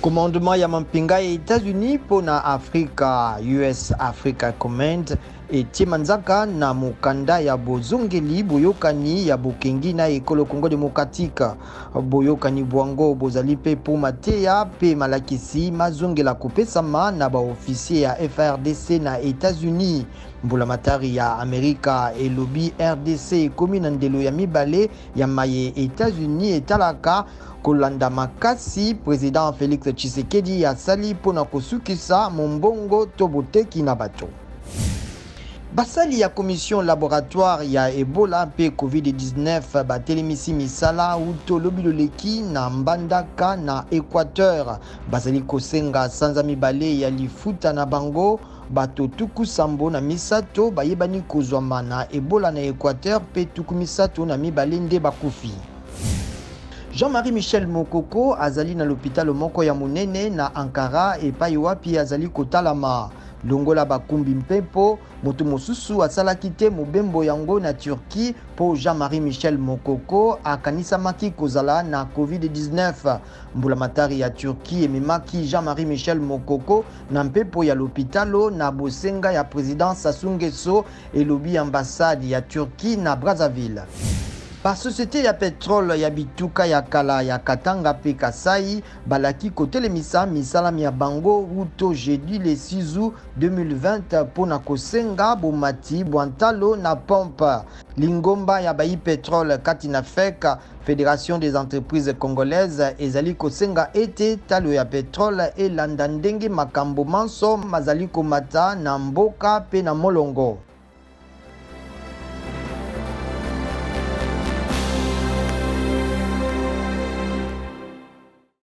Commandement ya mampinga ya Etats-Unis mpo na Afrika, US Africa Command, etie manzaka na mokanda ya bozongeli boyokani ya bokengi na ekolo Congo democratique. Boyokani bwango bozali mpe mpo mateya mpe malakisi mazongela kopesama na baofficier ya FARDC na Etats-Unis. Mbulamatari ya Amerika elobi RDC ekomi na ndelo ya mibale ya maye Etats-Unis etalaka kolanda makasi president Felix Tshisekedi asali mpo na kosukisa mombongo to boteki na bato. Basali ya commission laboratoire ya Ebola mpe Covid-19 batelemisi misala uto lobi loleki na Mbandaka na Equateur. Bazali kosenga sanza mibale ya lifuta na bango. Bato 73 bayebani kozwama na Ebola na Equateur mpe 32 nde bakufi. Jean-Marie Michel Mokoko azali na lopitalo moko ya monene na Ankara epai wapi azali kotalama. Longola bakumbi mpepo, moto mosusu asalaki te mobembo yango na Turquie mpo Jean-Marie Michel Mokoko akanisamaki kozala na Covid-19. Mbulamatari ya Turquie ememaki Jean-Marie Michel Mokoko na mpepo ya lopitalo na bosenga ya president Sassou Nguesso, elobi ambassade ya Turquie na Brazzaville. Ba societe ya petrole ya bituka ya kala ya Katanga mpe Kasaï balaki kotelemisa misala mya bango wuto jeudi le 6 aout 2020 mpo na kosenga bomati bwa ntalo na pompe. Lingomba ya bayi petrole kati na FEC, Federation des entreprises congolaises, ezali kosenga ete talo ya petrole elanda ndenge makambo manso mazali komata na mboka mpe na molongo.